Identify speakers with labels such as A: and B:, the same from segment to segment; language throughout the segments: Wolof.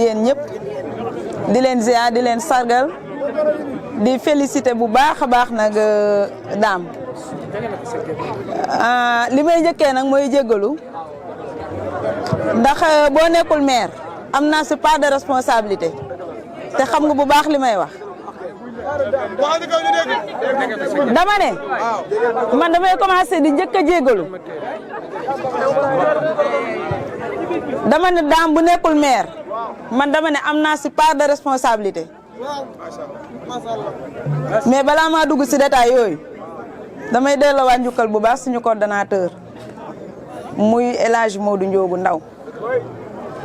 A: yéen ñëpp di leen ziar di leen sargal di féliciter bu baax a baax nag Dame li may njëkkee nag mooy jéggalu ndax boo nekkul maire am naa si part de responsabilité te xam nga bu baax li may wax dama ne man damay commencer di njëkk a jéggalu dama ne Dame bu nekkul maire man dama ne am naa si part de responsabilité mais balaa maa dugg si détail yooyu damay delloowaat njukkal bu baax suñu coordonnateur muy El Hadj Modou Ndiogou Ndaw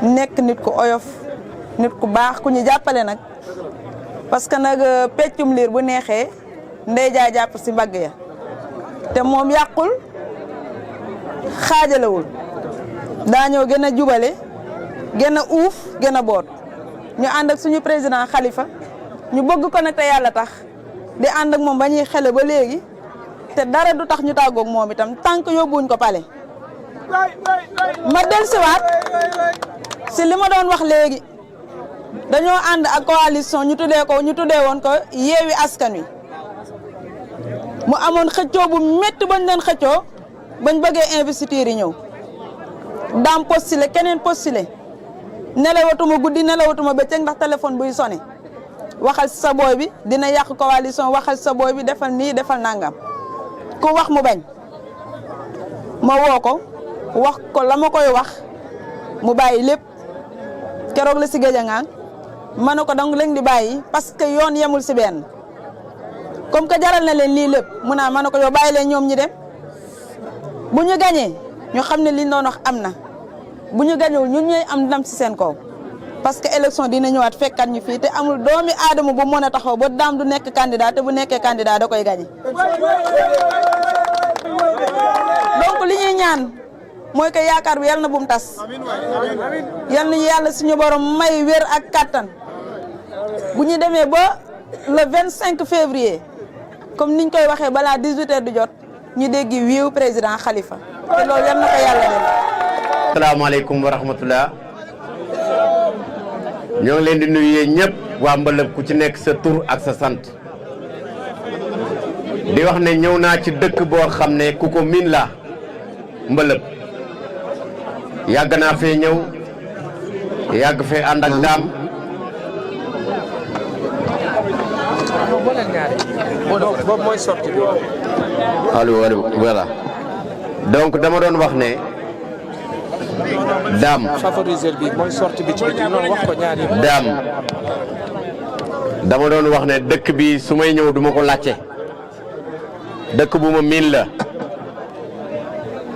A: nekk nit ku oyof nit ku baax ku ñu jàppale nag parce que nag peccum liir bu neexee ndey jaa jàpp si mbagg ya te moom yàqul xaajalewul daa ñëw gën a jubale gën a uuf gën a boot ñu ànd ak suñu président Khalifa ñu bëgg ko nag te yàlla tax di ànd ak moom ba ñuy xele ba léegi te dara du tax ñu tàggoog moom itam tant que yóbbuwuñ ko pale ma dellusiwaat si li ma doon wax léegi dañoo ànd ak coalition ñu tuddee woon ko Yewwi Askan Wi mu amoon xëccoo bu métti bañ doon xëccoo bañ bëggee investiture yi ñëw Dame postulé keneen postulé nelawatuma guddi nelawatuma bëccëg ndax téléphone buy sonné waxal si sa booy bi dina yàq coalition waxal si sa booy bi defal nii defal nangam ku wax mu bañ ma woo ko wax ko la ma koy wax mu bàyyi lépp keroog la si géej a ngaan ma ne ko danga leen di bàyyi parce que yoon yemul si benn comme que jaral na leen lii lépp mu naa ma ne ko yow bàyyi leen ñoom ñi dem bu ñu gañee ñu xam ne liñ doon wax am na bu ñu gañewul ñun ñooy am ndam si seen kaw parce que élection dina ñëwaat fekkat ñu fii te amul doomi aadama bu mën a taxaw ba Dame du nekk candidat te bu nekkee candidat da koy gañe donc li ñuy ñaan mooy que yaakaar bi yal na bu mu tas yal nañu yàlla suñu borom may wér ak kattan bu ñu demee ba le 25 février comme niñ koy waxee balaa 18h du jot ñu dégg wiiw président Khalifa te loolu yal na ko yàlla def.
B: asalaamaaleykum wa rahmatullah ñoo ngi leen di nuyu ñëpp waa Mbëlëb ku ci nekk sa tur ak sa sant di wax ne ñëw naa ci dëkk boo xam ne ku ko miin la Mbëlëb yàgg naa fee ñëw yàgg fee ànd ak Dame
C: boobu mooy sorti bi.
B: allo voilà donc dama doon wax ne Dame
C: favoriser bi mooy sorti bi ci biti noonu wax ko ñaari.
B: Dame dama doon wax ne dëkk bi su may ñëw duma ko laajte dëkk bu ma miin la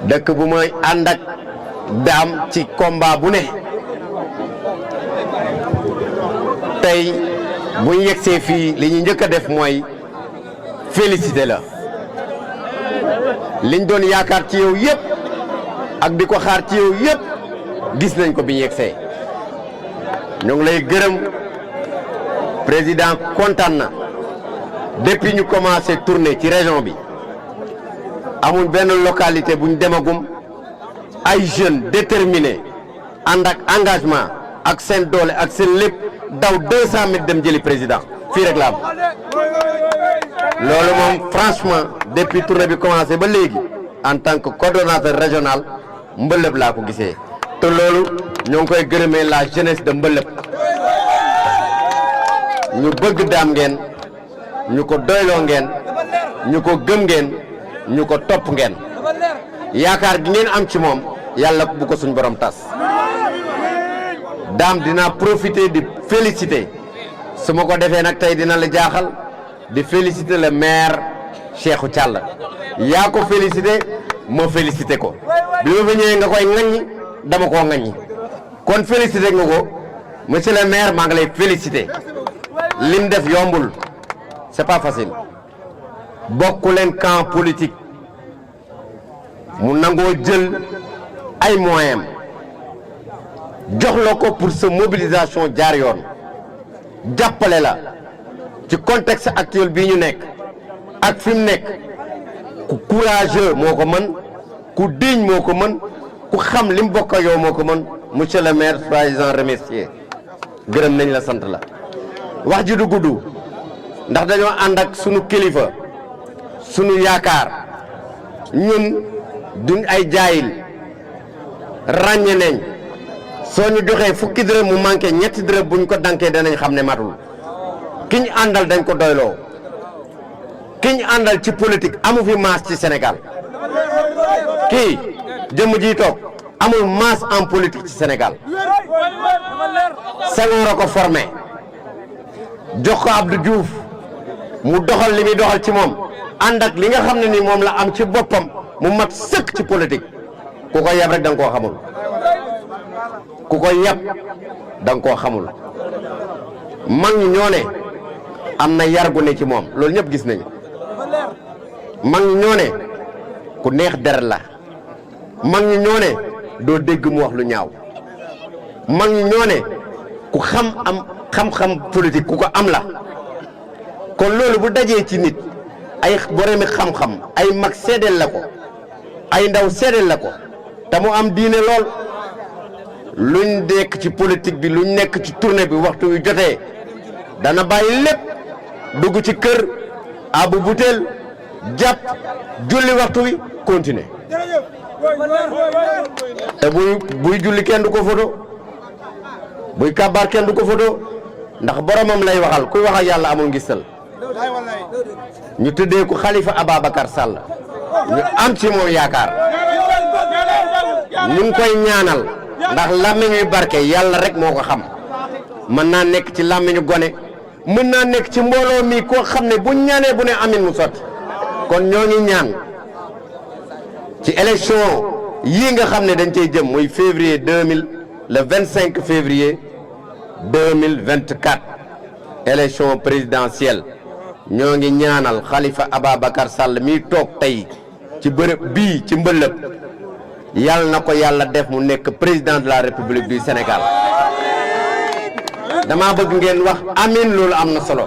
B: dëkk bu may ànd ak Dame ci combat bu ne tey bu ñu yegsee fii li ñu njëkk a def mooy félicité la liñ doon yaakaar ci yow yëpp ak di ko xaar ci yow yëpp gis nañ ko bi ñu yegsee ñu ngi lay gërëm président kontaan na depuis ñu commencé tourner ci région bi amuñ benn localité buñ demagum ay jeunes déterminés ànd ak engagement ak seen doole ak seen lépp daw 200 mètres dem jëli président fii rek la am loolu moom franchement depuis tournée bi commencé ba léegi en tant que coordonnateur régional Mbëlëb laa ko gisee te loolu ñoo ngi koy gërëmee la jeunesse de Mbëlëb ñu bëgg Dame ngeen ñu ko doyloo ngeen ñu ko gëm ngeen ñu ko topp ngeen yaakaar gi ngeen am ci moom yàlla bu ko suñ borom tas Dame dina profiter di féliciter su ma ko defee nag tey dina la jaaxal di féliciter le maire Cheikhou Thialla yaa ko féliciter ma féliciter ko bi ma fi ñëwee nga koy ŋaññi dama koo ŋaññi kon féliciter nga ko monsieur le maire maa ngi lay féliciter lim def yombul c'est pas facile bokku leen camp politique mu nangoo jël ay moyens jox la ko pour sa mobilisation jaar yoon jàppale la ci contexte actuel bii ñu nekk ak fi mu nekk ku courageux moo ko mën ku digne moo ko mën ku xam li mu bokk ak yow moo ko mën monsieur le maire soyez-en remercié gërëm nañ la sant la wax ji du gudd ndax dañoo ànd ak sunu kilifa sunu yaakaar ñun duñ ay jaayil ràññe nañ soo ñu joxee fukki dërëm mu manqué ñetti dërëm buñ ko dankee danañ xam ne matul ki ñu àndal dañ ko doyloo ki ñu àndal ci politique amu fi maas ci Sénégal kii jëmm ji toog amul maas en politique ci Sénégal Senghor a ko formé jox ko Abdou Diouf mu doxal li muy doxal ci moom ànd ak li nga xam ne ni moom la am ci boppam mu mat sëkk ci politique ku ko yeb rek da nga koo xamul ku ko yeb da nga koo xamul mag ñi ñoo ne am na yar gu ne ci moom loolu ñëpp gis nañu mag ñi ñoo ne ku neex der la mag ñi ñoo ne doo dégg mu wax lu ñaaw mag ñi ñoo ne ku xam-xam politique ku ko am la kon loolu bu dajee ci nit ay boromi xam-xam ay mag seedeel la ko ay ndaw seedeel la ko te mu am diine lool luñ nekk ci politique bi luñ nekk ci tournée bi waxtu wi jotee dana bàyyi lépp dugg ci kër abu butéel jàpp julli waxtu wi continuer te buy julli kenn du ko photo buy kabaar kenn du ko photo ndax boromam lay waxal kuy wax ak yàlla amul ngistal ñu tuddee ko Khalifa Ababacar Sall ñu am ci moom yaakaar ñu ngi koy ñaanal ndax làmmiñ yu barke yàlla rek moo ko xam mën naa nekk ci làmmiñu gone mën naa nekk ci mbooloo mi koo xam ne bu ñaanee bu ne amin mu sotti kon ñoo ngi ñaan ci élection yii nga xam ne dañ cey jëm muy février le 25 février 2024 élection présidentielle ñoo ngi ñaanal Khalifa Ababacar Sall mi toog tey ci bërëb bii ci mbëllëb yàlla na ko yàlla def mu nekk président de la République du Sénégal dama bëgg ngeen wax amin loolu am na solo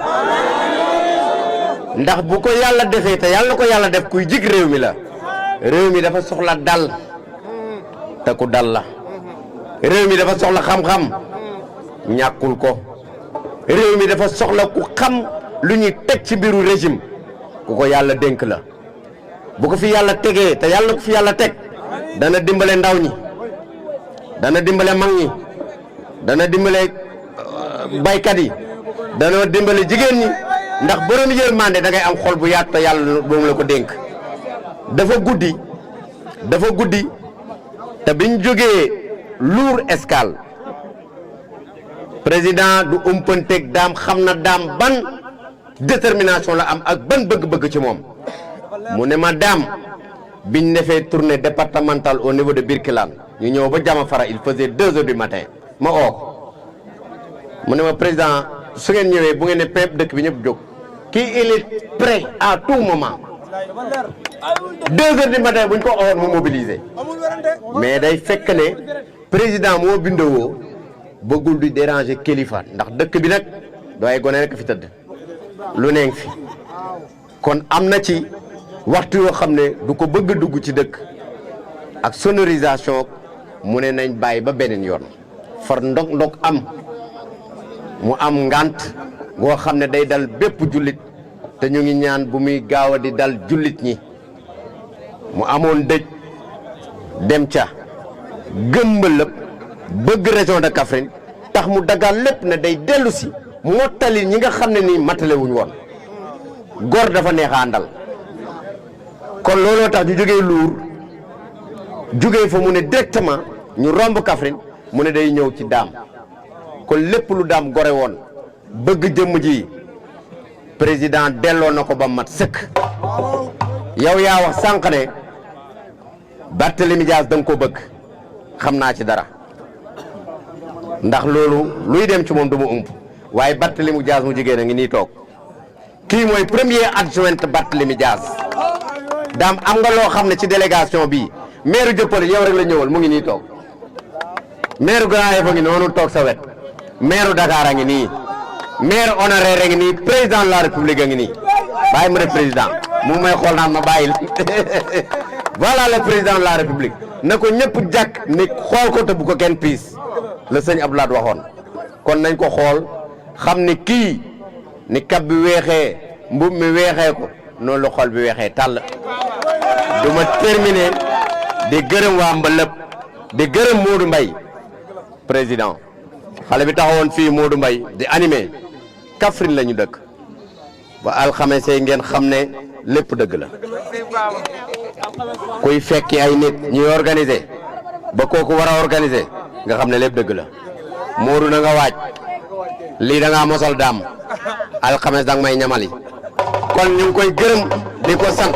B: ndax bu ko yàlla defee te yàlla na ko yàlla def kuy jig réew mi la réew mi dafa soxla dal te ku dal la réew mi dafa soxla xam-xam ñàkkul ko réew mi dafa soxla ku xam lu ñuy teg ci biiru régime ku ko yàlla dénk la bu ko fi yàlla tegee te yàlla ko fi yàlla teg dana dimbale ndaw ñi dana dimbale mag ñi dana dimbale baykat yi dana dimbale jigéen ñi ndax borom yërmande da ngay am xol bu yaatu te yàlla moom la ko dénk dafa guddi te biñ jógee Lour Escale président du umpanteeg daam xam na daam ban détermination la am ak ban bëgg-bëgg ci moom mu ne ma daam biñ defee tournée départementale au niveau de Birkelane ñu ñëw ba Jamafara il faisait 2 heures du matin ma oo ko mu ne ma président su ngeen ñëwee bu ngeen ne peep dëkk bi ñëpp jóg kii il est prêt à tout moment 2 heures du matin buñ ko owoon mu mobiliser mais day fekk ne président moo bindoo bëggul di déranger kilifa ndax dëkk bi nag dooy gone rek fi tëdd lu nekk fi kon am na ci waxtu yoo xam ne du ko bëgg a dugg ci dëkk ak sonorisation mu ne nañ bàyyi ba beneen yoon far ndog am mu am ngant goo xam ne day dal bépp jullit te ñu ngi ñaan bu muy gaaw a di dal jullit ñi mu amoon dëj dem ca gëmbalëb bëgg région de Kaffrine tax mu dagal lépp ne day dellu si mottali ñi nga xam ne nii matale wuñ woon góor dafa neex a àndal kon looloo tax ñu jógee Lour jógee fa mu ne directement ñu romb Kaffrine mu ne day ñëw ci daam kon lépp lu daam gore woon bëgg jëmm ji président delloo na ko ba mat sëkk yow yaa wax sànq ne Barthélémy Dias da nga ko bëgg xam naa ci dara ndax loolu luy dem ci moom du ma ump waaye Barthélémy Dias mu jigéen a ngi nii toog kii mooy premier adjoint Barthélémy Dias daam am nga loo xam ne ci délégation bi maire Dieuppeul yow rek la ñëwal mu ngi nii toog maire Grand Yoff a ngi noonu toog sa wet maire Dakar a ngi nii maire honoraire a ngi nii président de la république a ngi nii bàyyi ma def président mu may xool naan ma bàyyil voilà le président de la république na ko ñëpp jàkk ni xool ko te bu ko kenn piis la sëñ Abdoulaye waxoon kon nañ ko xool xam ni kii ni kab bi weexee mbub mi weexee ko noonu la xol bi weexee tàll du ma terminer di gërëm waa Mbëlëb di gërëm Modou Mbaye président xale bi taxawoon fii Modou Mbaye di animé Kaffrine la ñu dëkk ba alxames yi ngeen xam ne lépp dëgg la kuy fekki ay nit ñuy organiser ba kooku war a organiser nga xam ne lépp dëgg la Modou na nga waaj lii da ngaa mosal daam alxames danga may ñamali kon ñu ngi koy gërëm di ko sant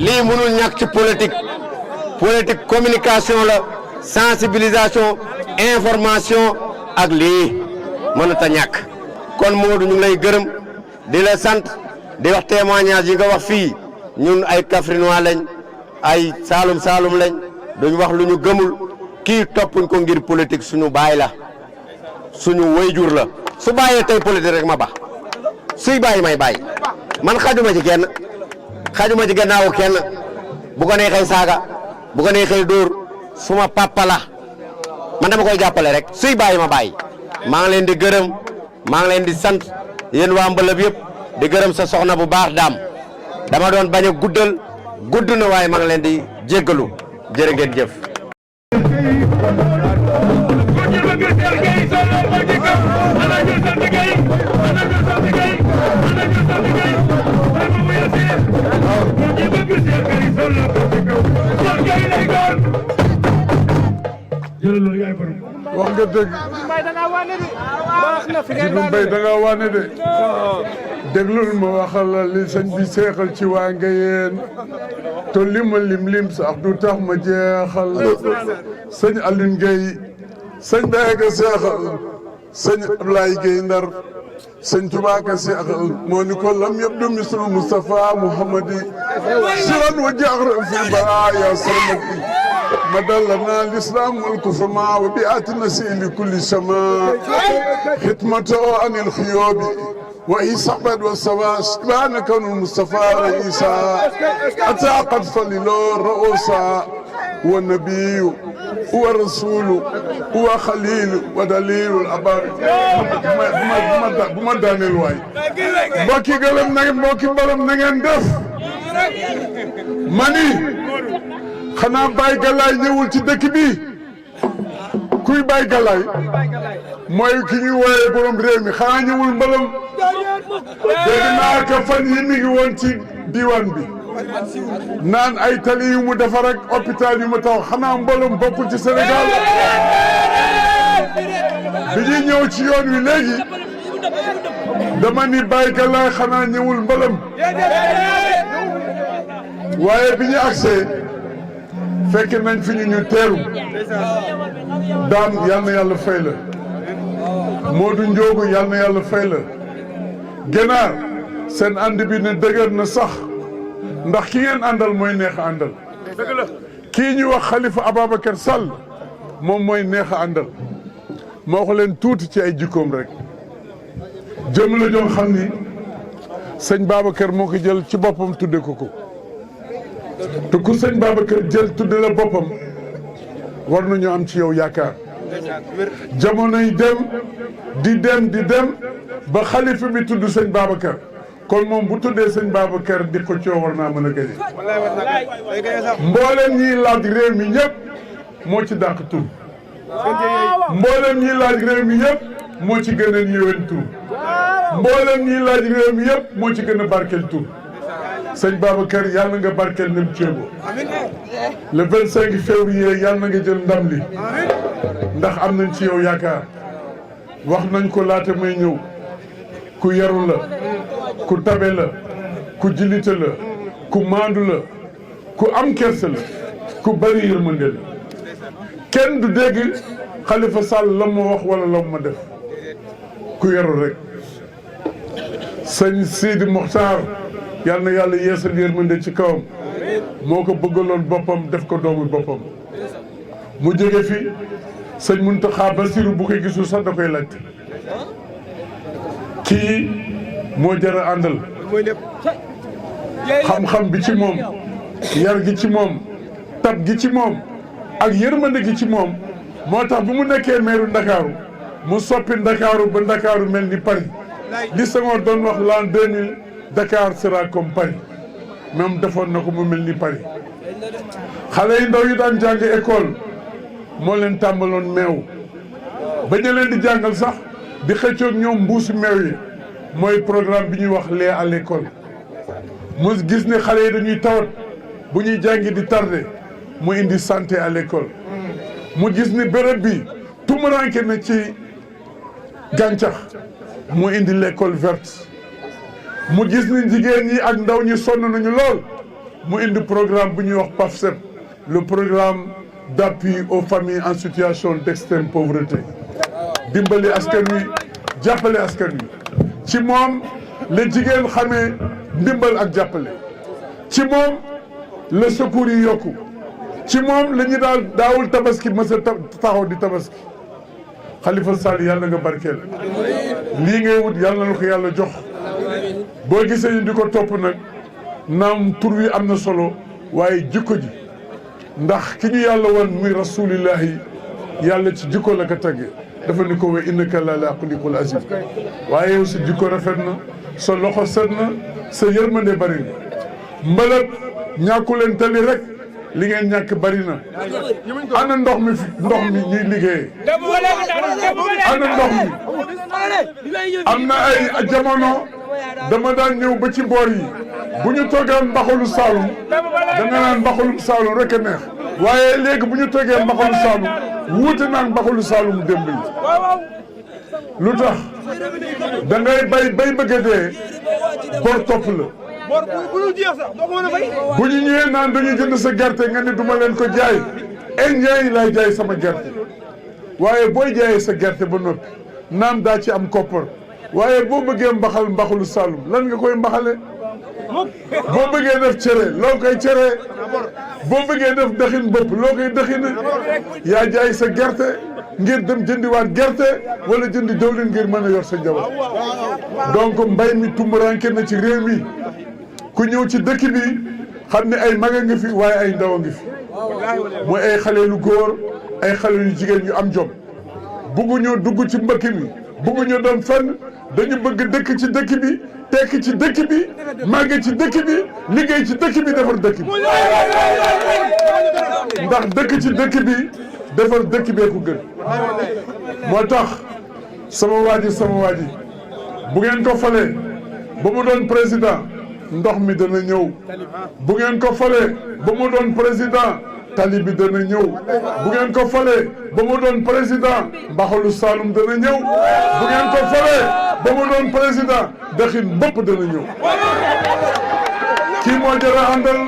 B: lii mënul ñàkk ci politique communication la sensibilisation information ak lii mënut a ñàkk kon Modou ñu ngi lay gërëm di la sant di wax témoignage yi nga wax fii ñun ay Kaffrinois lañ ay Saalum lañ duñ wax lu ñu gëmul kii toppuñ ko ngir politique suñu baay la suñu wayjur la su bàyyee tey politique rek ma ba suy bàyyi may bàyyi man xajuma ci kenn xajuma ci gannaaw kenn bu ko neexee saaga bu ko neexee dóor suma papa la man dama koy jàppale rek suy bàyyi ma bàyyi maa ngi leen di gërëm maa ngi leen di sant yéen waa Mbëlëb yëpp di gërëm sa soxna bu baax daam dama doon bañ a gudd na waaye maa ngi leen di jéggalu jërë ngeen jëf.
D: wax nga dëgg Djibi Mbaye da nga wane de déglul ma waxal la li sëñ bi seexal ci waa Ngayeen te lima lim sax du tax ma jeexal sëñ Aline Gueye sëñ Baye ka seexal sëñ Ablaye Gueye Ndar sëñ Touba ka seexal moo ni ko lam yëpp du misru Moustapha Mouhamadi siran wa jaxra fi baraaya sarmati مدلنا الإسلام والكفر معه وبيئة نسيء لكل سماء حكمته عن الخيوب وهي صعبت والسواء سبحان كون المصطفى رئيسا أتى قد فللو الرؤوسا هو النبي هو الرسول هو خليل ودليل الأبار بما داني الواي باكي قلم نغن باكي بلم نغن دف ماني xanaa Baye Galaye ñëwul ci dëkk bi kuy Baye Galaye mooy ki ñuy wooyee borom réew mi xanaa ñëwul mbalam dégg naa ka fan yi mi ngi woon ci diwaan bi naan ay tali yu mu defar ak hôpital yu mu taw xanaa mbalam bokkul ci Sénégal bi ñuy ñëw ci yoon wi léegi dama ni Baye Galaye xanaa ñëwul mbalam waaye bi ñu agsee fekk nañ fi ñu teeru daan yal na yàlla fay la Modou Ndiogu yal na yàlla fay la Ganaar seen ànd bi ne dëgër na sax ndax ki ngeen àndal mooy neex a àndal kii ñu wax Khalifa Ababacar Sall moom mooy neex a àndal ma wax leen tuuti ci ay jikkoom rek jëm la joo xam ni sëñ Babacar moo ko jël ci boppam tudde ko te ku sëñ Babacar jël tudde la boppam war nañu am ci yow yaakaar jamonoy dem di dem ba xalifa bi tudd sëñ Babacar kon moom bu tuddee sëñ Babacar di ko coow war naa mën a gañe mbooleem ñiy laaj réew mi ñëpp moo ci dàq tur mbooleem ñiy laaj réew mi yëpp moo ci gën a yéwén tur mbooleem ñiy laaj réew mi yëpp moo ci gën a barkeel tur sëñ Babacar yàlla nga barkeel nem ceebo le 25 février yàlla na nga jël ndam li ndax am nañ ci yow yaakaar wax nañ ko laata may ñëw ku yaru la ku tabe la ku jilite la ku maandu la ku am kerse la ku bari yërmande la kenn du dégg Khalifa Sall la ma wax wala la ma def ku yaru rek sëñ Sidi Mokhtar yal na yàlla yeesal yërmande ci kawam moo ko bëggaloon boppam def ko doomu boppam mu jóge fi sëñ Mountakha Bassirou bu koy gisul sax da koy laajte kii moo jar a àndal xam-xam bi ci moom yar gi ci moom tab gi ci moom ak yërmande gi ci moom moo tax bu mu nekkee meeru Ndakaaru mu soppi Ndakaaru ba Ndakaaru mel ni Paris li Senghor doon wax l'an 2000 Dakar sera comme Paris même defoon na ko mu mel ni Paris xale yi ndaw yi daan jàng école moo leen tàmbaloon meew ba ñu leen di jàngal sax di xëccoog ñoom mbuusu meew yi mooy programme bi ñuy wax lait à l'école mu gis ne xale yi dañuy tawat bu ñuy jàngi di tardé mu indi santé à l'école mu gis ni béréb bi tumuranke na ci gàncax mu indi l'école verte mu gis ni jigéen ñi ak ndaw ñi sonn nañu lool mu indi programme bu ñuy wax PAFSEP le programme d'appui aux familles en situation d'extrême pauvreté dimbali askan wi jàppale askan wi ci moom la jigéen xamee ndimbal ak jàppale ci moom la secours yi yokku ci moom la ñu daawul tabaski mës a taxaw di tabaski Khalifa Sall yàlla nga barkeel lii ngay wut yàlla na ko yàlla jox boo gisee ñu di ko topp nag naam tur wi am na solo waaye jikko ji ndax ki ñu yàlla wan muy rasulillahi yàlla ci jikko la ko tagge dafa ni ko wa innaka la ala xuluqin azim waaye yow sa jikko rafet na sa loxo set na sa yërmande bari na mbalab ñàkku leen tali rek li ngeen ñàkk bari na ana ndox mi ñuy liggéeyee ana ndox mi am na ay jamono dama daan ñëw ba ci boor yi bu ñu toggaan mbaxalu Saalum da nga naan mbaxalu Saalum rek a neex waaye léegi bu ñu toggee mbaxalu Saalum wuute naan mbaxalu Saalum démb yi lu tax da ngay bay bëgg a dee bor topp la bu ñu ñëwee naan dañuy jënd sa gerte nga ne duma leen ko jaay indien yi lay jaay sama gerte waaye booy jaayee sa gerte ba noppi naam daa ci am koppar waaye boo bëggee mbaxalu Saalum lan nga koy mbaxale boo bëggee def cere loo koy cere boo bëggee def dëxin bopp loo koy dëxine yaa jaay sa gerte ngir dem jëndiwaat gerte wala jëndi dawlin ngir mën a yor sa njaboot donc mbay mi tumuranke na ci réew mi ku ñëw ci dëkk bi xam ne ay mag a ngi fi waaye ay ndaw a ngi fi mooy ay xale lu góor ay xale yu jigéen ñu am jom bugguñu dugg ci mbëkk mi bugguñu doon fenn dañu bëgg dëkk ci dëkk bi tekki ci dëkk bi màgge ci dëkk bi liggéey ci dëkk bi defar dëkk bi ndax dëkk ci dëkk bi defar dëkk bee ko gën moo tax sama waa ji bu ngeen ko falee ba mu doon président ndox mi dana ñëw bu ngeen ko falee ba mu doon président tali bi dana ñëw bu ngeen ko falee ba mu doon président mbaxalu Saalum dana ñëw bu ngeen ko falee ba mu doon président dëxin bëpp dana ñëw kii moo jara àndal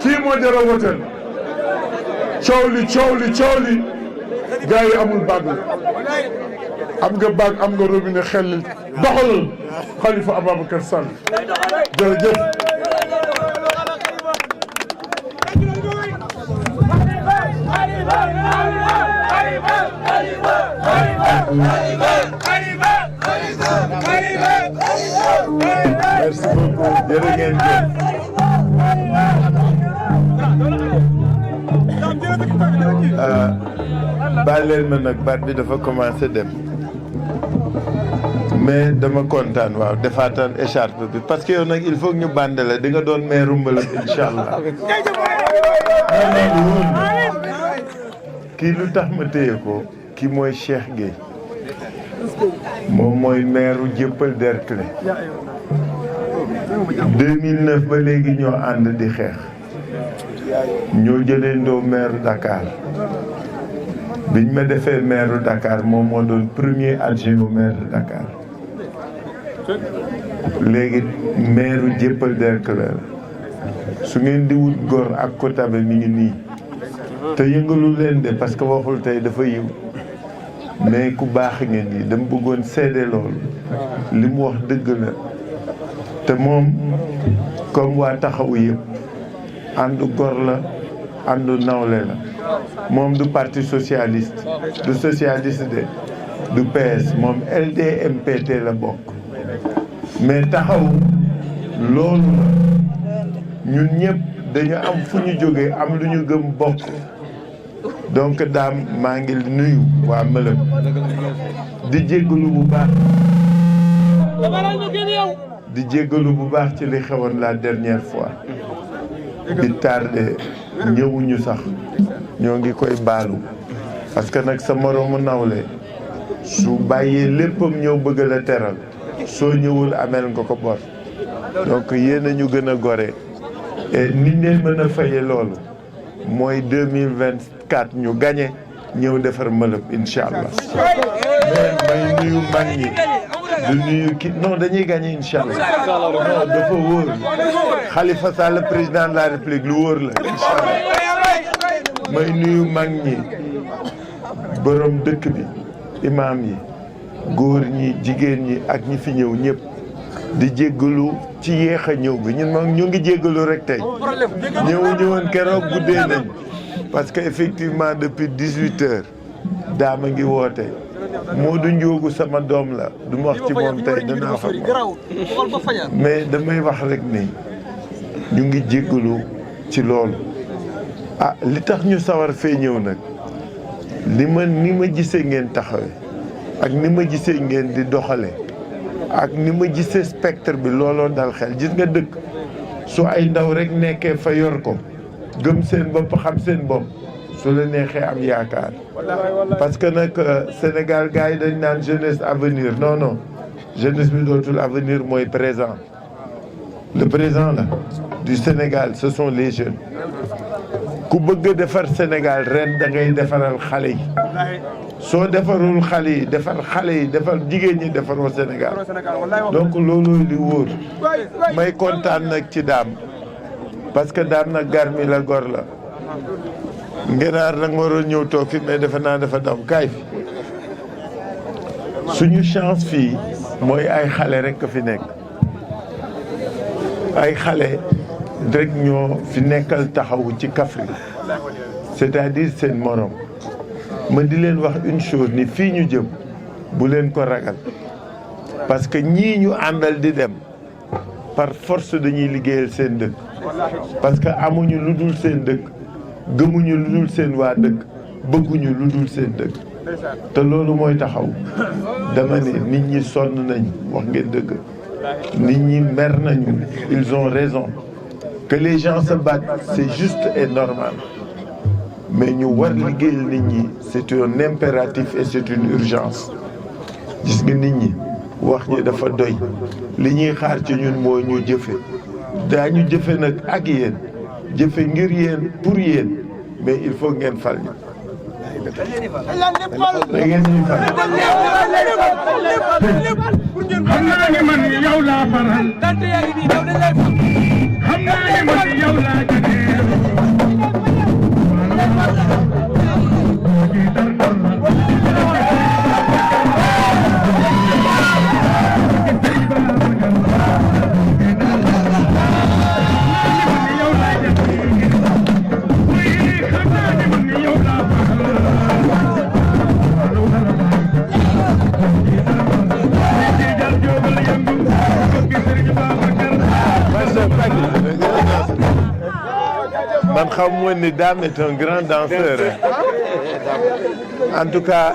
D: kii moo jara woteel coow li gars yi amul baag la am nga baag am nga robinet xel doxalal Khalifa Ababacar Sall jërëjëf merci beaucoup jërë ngeen baal leen ma nag baat bi dafa commencé dem mais dama kontaan waaw defaataan écharpe bi parce que yow nag il faut que ñu bànde la di nga doon maire Mbalam incha allah kii lu tax ma téye ko kii mooy Cheikh Gueye moom mooy maire Dieuppeul Derklé 2009 ba léegi ñoo ànd di xeex ñoo jëlee ndoo maire Dakar biñ ma defee maire Dakar moom moo doon premier adjoint au maire de Dakar léegi maire Dieuppeul Derklé la su ngeen di wut góor ak ko tabe mi ngi nii te yëngalu leen de parce que waxul tey dafa yiw mais ku baax ngeen yi dama bëggoon seede loolu li mu wax dëgg la te moom comme waa taxawu yëpp àndu gor la àndu nawle la moom du parti socialiste du socialiste du PS moom LDMPT la bokk mais taxawu loolu la
E: ñun ñëpp dañu am fu ñu jógee am lu ñu gëm bokk donc daam maa ngi nuyu waa Mbëlëm di jéggalu bu baax ci li xewoon la dernière fois di tardé ñëwuñu sax ñoo ngi koy baalu parce que nag sa moroomu nawle su bàyyee léppam ñëw bëgg la teral soo ñëwul ameel nga ko bor donc yéen a ñu gën a gore et niñ leen mën a faye loolu mooy 2024 ñu gagné ñëw defar Mbëlëm incha allah may nuyu mag ñi du nuyu ki non dañuy gagné incha allah non dafa wóor Khalifa Sall président de la République lu wóor la incha allah may nuyu mag ñi borom dëkk bi imaam yi góor ñi jigéen ñi ak ñi fi ñëw ñëpp di jéggalu ci yéex a ñëw bi ñun moom ñu ngi jéggalu rek tey ñëwoon keroog guddee nañ parce que effectivement depuis 18 heures daama ngi woote Modou Ndiogou sama doom la du ma wax ci moom tey danaa fa mais damay wax rek ni ñu ngi jéggalu ci loolu li tax ñu sawar fee ñëw nag ni ma gisee ngeen taxawe ak ni ma gisee ngeen di doxale ak ni ma gisee spectre bi looloo dal xel gis nga dëkk su ay ndaw rek nekkee fa yor ko gëm seen bopp xam seen bopp su la neexee am yaakaar parce que nag Sénégal gars yi dañ naan jeunesse avenir non jeunesse bi dootul avenir mooy présent le présent là du Sénégal ce sont les jeunes ku bëgg a defar Sénégal ren da ngay defaral xale yi soo defarul xale yi defar jigéen ñi defaroo Sénégal donc loolu li wóor may kontaan nag ci daam parce que daam nag garmi la gor la ngenaar nag waroon ñëw toog fi mais defe naa dafa daw kaay fi suñu chance fii mooy ay xale rek fi nekk ay xale rek ñoo fi nekkal taxawu ci Kaffrine c'est-à-dire seen morom ma di leen wax une chose ni fii ñu jëm bu leen ko ragal parce que ñii ñu àndal di dem par force dañuy liggéeyal seen dëkk parce que amuñu lu dul seen dëkk gëmuñu lu dul seen waa dëkk bëgguñu lu dul seen dëkk te loolu mooy taxaw dama ne nit ñi sonn nañ wax ngeen dëgg nit ñi mer nañu ils ont raison que les gens se battent c'est juste et normal mais ñu war liggéeyal nit ñi c'est un impératif et c'est une urgence gis nga nit ñi wax ñi dafa doy li ñuy xaar ci ñun mooy ñu jëfe daañu jëfe nag ak yéen jëfe ngir yéen pour yéen mais il faut ngeen fal ñu da ngeen ñuy fal
F: xam naa ne man yow laa faral xam naa ne man yow laa jëlee
E: man xam woon ni Dame est un grand danseur en tout cas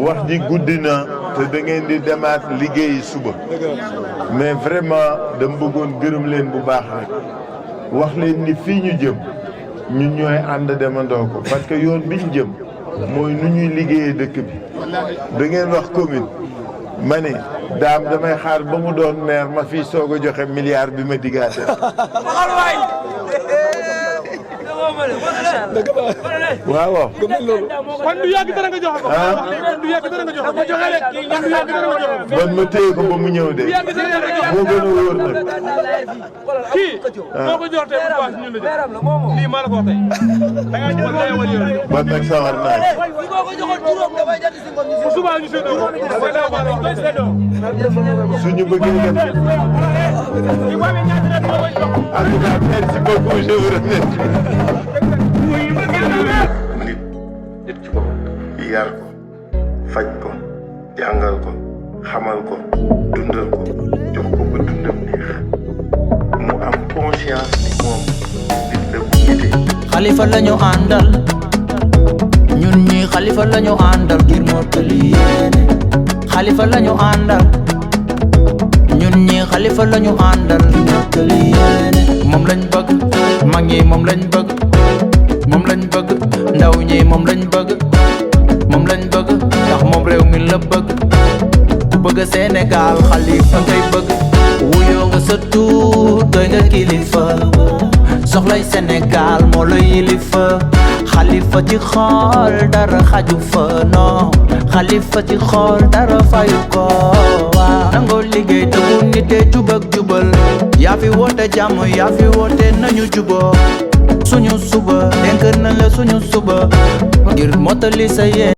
E: wax ji guddi na te da ngeen di demaat liggéeyi suba mais vraiment dama bëggoon gërëm leen bu baax rek wax leen ni fii ñu jëm ñun ñooy ànd demandoo ko parce que yoon bi ñu jëm mooy nu ñuy liggéeyee dëkk bi da ngeen wax commune ma ne Dame damay xaar ba mu doon maire ma fii soog a joxe milliard bi ma diggaate waaw.
F: kon du yàgg dara nga jox ko. du yàgg dara nga jox ko. du yàgg dara nga jox ko.
E: ban ma téye ko ba mu ñëw de. moo gën a wóor nag.
F: kii moo ko jox tey bu baax ñun la jël lii maa la ko wax tey. da ngaa jël wala yow yow.
E: ban nag sawar naa ci.
F: bu subaa ñu séddoo ko.
E: suñu bëggee def. en tout cas merci beaucoup je vous remercie.
G: nit ci bopp yar ko faj ko jàngal ko xamal ko dundal ko jox ko ba dundam neex mu am conscience moom nit la bu nite.
H: Xalifa lañu àndal ñun ñi Xalifa lañu àndal ngir mottali yéene Xalifa lañu àndal ñun ñi Xalifa lañu àndal ngir mottali yéene moom lañ bëgg mag ñi moom lañ bëgg moom lañ bëgg ndaw ñi moom lañ bëgg moom lañ bëgg ndax moom réew mi la bëgg ku bëgg Sénégal Xalifa ngay bëgg wuyoo nga sa tuut doy nga kilifa soxlay Sénégal moo la yilifa Xalifa ci xool dara xaju fa non Xalifa ci xool dara fayu ko waaw nangoo liggéey te bu nite jub ak jubal yaa fi woote jàmm yaa fi woote nañu juboo suñu suba dénk na la suñu suba ngir mottali sa yéen